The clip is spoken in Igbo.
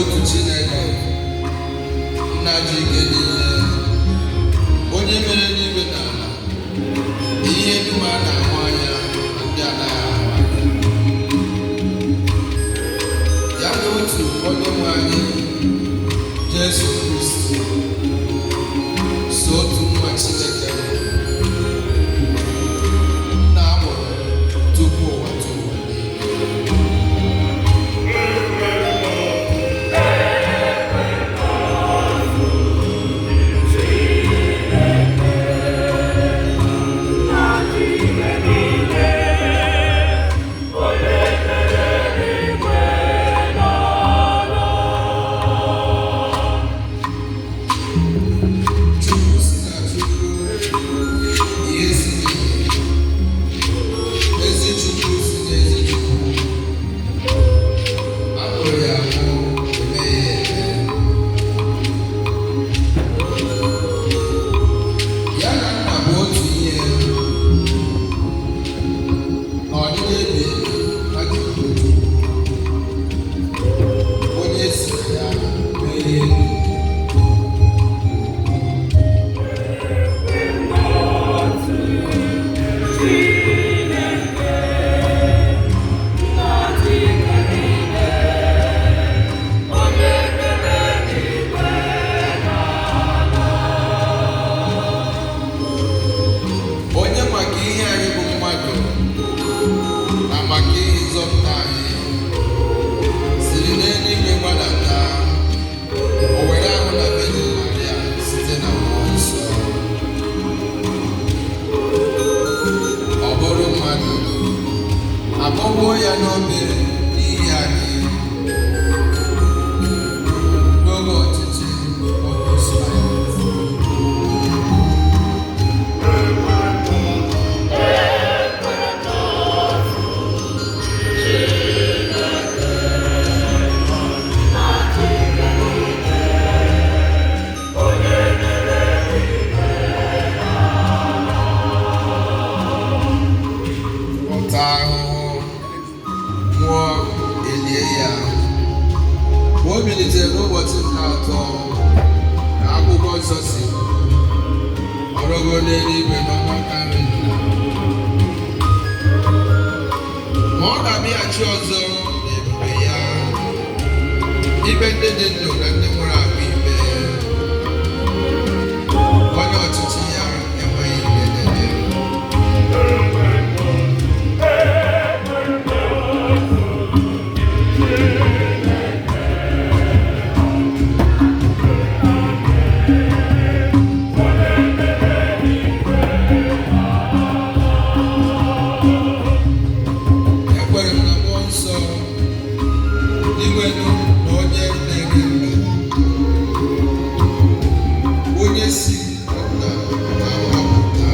N'otu Chineke, Nna ji ike niile, onye mere eluigwe na ala, ihe dum a na-ahụ anya na ndị anaghị ahụ anya. Ya na otu Onye nwe anyị Jesu Kristi, so otu nwa Chineke Nna a mụrụ tupu ụwa tụ ụwa niile. Chukwu si na Chukwu, ihe si n'ihe. Ezi Chukwu si n'ezi Chukwu. A mụrụ ya amụ, emeghị ya eme. Ya na nna bụ otu ihe. Na ọdịdị ebi ebi ha ji bụrụ Chukwu. Onye si na ya mee ihe dum. Onye maka ihe anyị bụ mmadụ na maka ihe nzọpụta anyị siri n'eluigwe gbadata, o were ahụ na Virgin Maria site na Mmụọ Nsọ. Ọ bụrụ mmadụ, akpọgbuo ya n'obe n'ihi anyị n'oge ọchịchị Pontius Pilate. Ọ taa ahụhụ, nwụọ, elie ya. Mgbe o bilitere n'ụbọchị nke atọ, ka akwụkwọ nsọ si kwu, ọ rọgo n'eluigwe n'ọnụ aka nri Nna. Ma ọ ga-abịaghachi ọzọ n'ebube ya, ikpe ndị dị ndụ na ndị nwụrụ anwụ ikpe. Onye ọchịchị ya enweghị njedebe. Ekwere m na Mmụọ Nsọ, Dinwenụ na onye na-enye ndụ, onye si na Nna pụta.